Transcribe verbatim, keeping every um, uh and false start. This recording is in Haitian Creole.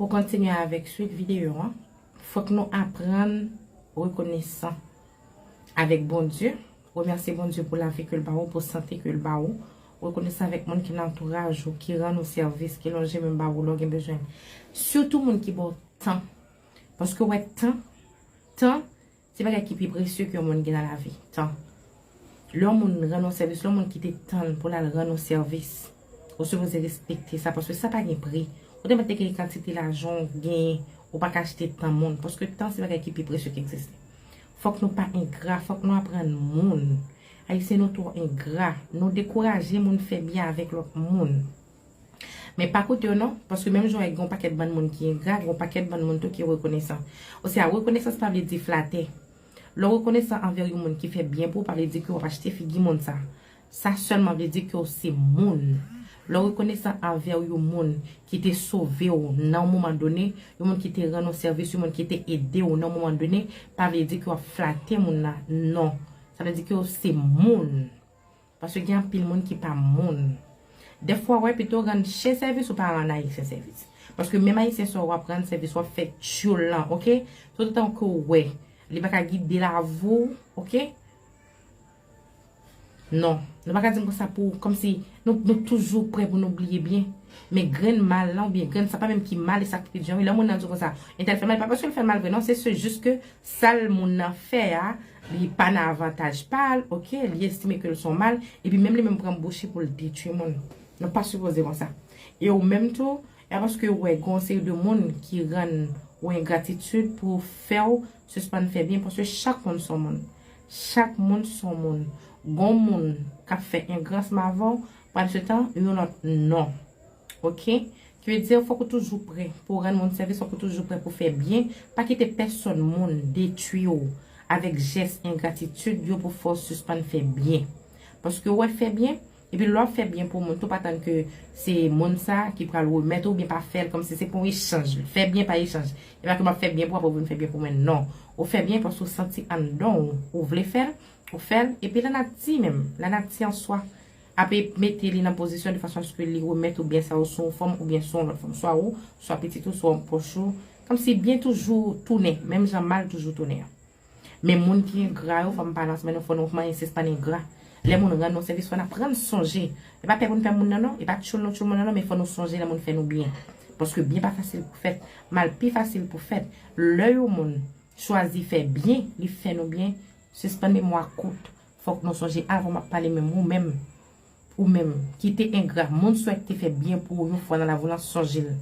Pou kontinye avèk swit videyo an, fòk nou aprann rekonesan avèk Bondye, remèsye Bondye pou lavi ke l ba ou, pou sante ke l ba ou, rekonesan avèk moun ki nan antouraj ou, ki rann ou sèvis, ki lonje men ba ou lè w gen bezwen. Sitou moun ki ba w tan. Paske w wè tan, tan, se bagay ki pi presye ke yon moun gen nan lavi, tan. Lè yon moun rann ou sèvis, lè yon moun kite tan l pou l al rann ou sèvis, ou sipoze respekte sa, paske sa pa gen pri. Ou te mèt te gen kantite lajan w genyen, ou pa ka achte tan moun, paske tan se bagay ki pi presye ki egziste. Fòk nou pa engra, fòk nou aprann moun. Ayisyen nou twò engra, nou dekouraje moun fè byen avèk lòt moun. Men pa koute yo non, paske menm jan w wè gen yon pakèt bann moun ki engra, gen yon pakèt bann moun tou ki rekonesan. Osea, rekonesans pa vle di flatè. Lè w rekonesan anvè yon moun ki fè byen pou ou, pa vle di ke w ap achte figi moun sa. Sa sèlman vle di ke w se moun. Lè w rekonesan anvè yon moun ki te sove w nan yon moman done, yon moun ki te rann ou sèvis, yon moun ki te ede w nan yon moman done, pa vle di ke w ap flate moun nan. Non. Sa vle di ke w se moun. Paske gen anpil moun ki pa moun. Dèfwa, w wè, pito rann chen sèvis ou pa rann Ayisyen sèvis. Paske menm Ayisyen sa w ap rann sèvis, w ap fè tchoul lan, oke? Toutotan ke w wè, li pa ka gide lavi w, oke? Non. Nou pa ka di m konsa pou, kòmsi nou, nou toujou prè pou nou bliye byen. Men grenn mal lan, oubyen grenn sa pa menm ki mal, e sa ki pi di an, wi, lè moun nan di w konsa, entèl fè mal, pa paske l fè mal vre, non, se, se jis ke sa l moun nan fè a, li pa nan avantaj pa l, oke, li estime ke l se yon mal, epi menm li menm pran bouch li pou l detwi moun. Nou pa sipoze konsa. E ou menm tou, e pa paske w wè gen yon seri de moun ki rann ou engratitid pou fè w sispann fè byen, paske chak moun se yon moun. Chak moun se yon moun. Gen yon moun k ap fè engra ansanm avè w, pandan se tan, yon lòt non. Oke? Ki vle di, fòk ou toujou prè pou w rann moun sèvis, fòk ou toujou prè pou w fè byen. Pa kite pèsonn moun detwi w avèk jès engratitid yo pou fè w sispann fè byen. Paske w wè fè byen, epi lè w ap fè byen pou moun tou, pa tann ke se moun sa ki pral remèt ou, oubyen pa fè l kòmsi se pou yon echanj. Fè byen pa echanj. E pa ke m ap fè byen pou w, apre w vin fè byen pou mwen. Non. Ou fè byen paske w santi anndan w, ou vle fè l, ou fè l, epi lanati menm, lanati an swa, ap mete li nan pozisyon de fason aske li remèt ou byen sa yo sou yon fòm oubyen sou yon lòt fòm. Swa ou, swa pitit ou, swa yon pwòch ou. Kòmsi byen toujou tounen, menm jan mal toujou tounen an. Men moun ki engra yo, fò m pale ansanm nou, fò nou manyen sispann engra. Lè moun rann nou sèvis, fò n aprann sonje. E pa pè pou n pè moun nan non, e pa tchoul nou tchoul moun nan non, men fò nou sonje lè moun fè nou byen. Paske byen pa fasil pou fèt, mal pi fasil pou fèt. Lè yon moun chwazi fè byen, li fè nou byen, sispann memwa kout. Fòk nou sonje avan m ap pale menm, ou menm, ou menm, ki te engra, moun sa w ki te fè byen pou ou yon fwa nan lavi w lan, sonje l.